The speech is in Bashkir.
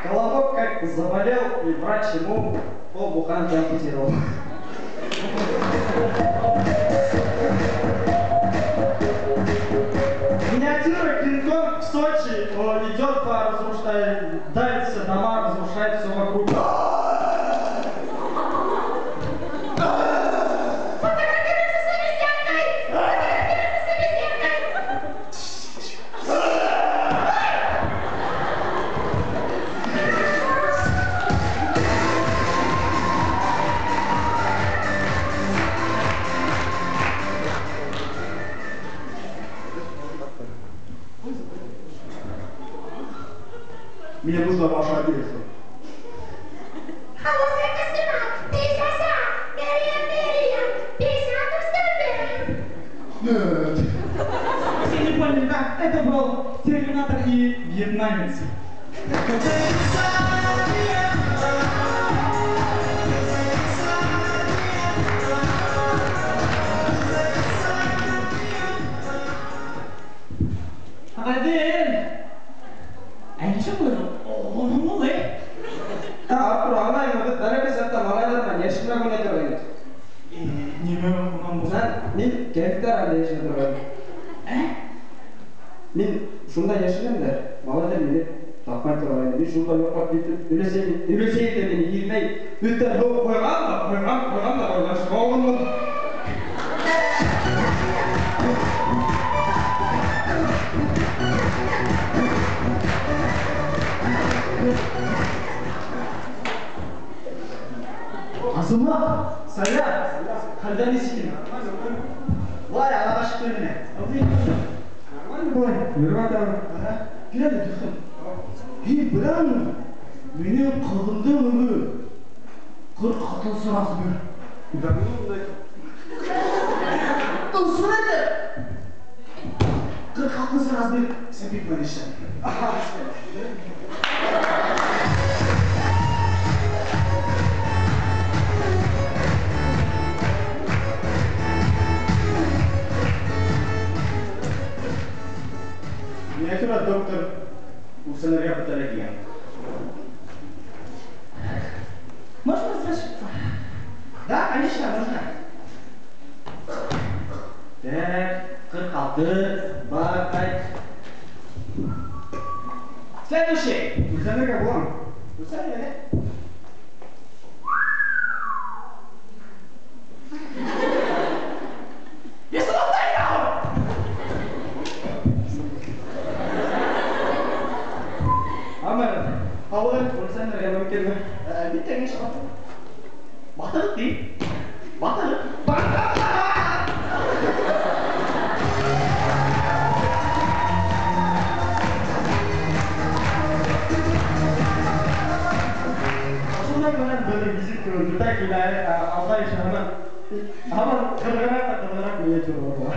Колобок как-то заболел, и врач ему полбуханки ампутировал. Миниатюра Кинг-Конг в Сочи идет по разрушает, давит дома, разрушает все вокруг. Мне нужна ваша одежда. Нет. Все не поняли, да? Это был Терминатор и вьетнамец. Адель! А ничего было? Мин шунда йәшенәм дә, малайҙар мине тапмай торған. Мин шунда йоҡлап китеп, өләсәйем дә мине ирмәй, өҫтән һыу ҡойған да, ҡойған, ҡойған да, ҡойған, шуға. Азамат, сәләм! Хәлдәр нисек? Вай, Аллаға шөкөр менә. Нормально былай, йөрөп ятам. Кил әле, дуҫым. Һин беләңме? Минең ҡыҙымдың өмө 46 размер. Да ну нахер. Ысын әйтәм. 46 размер. Син бик менәшә. Миниатюра доктор Усанария патология. Можно возвращаться? Да, конечно, можно. Так, 46, бар, ай. Следующий. Усанария булам. Усанария. Әлбиттә, иншалла. Батырыҡ ти. Батырыҡ. Ошондай менән бер визитка үтә килә, алда ишанам. Һаман ҡырғыраҡ та ҡырғыраҡ миниатюралар була.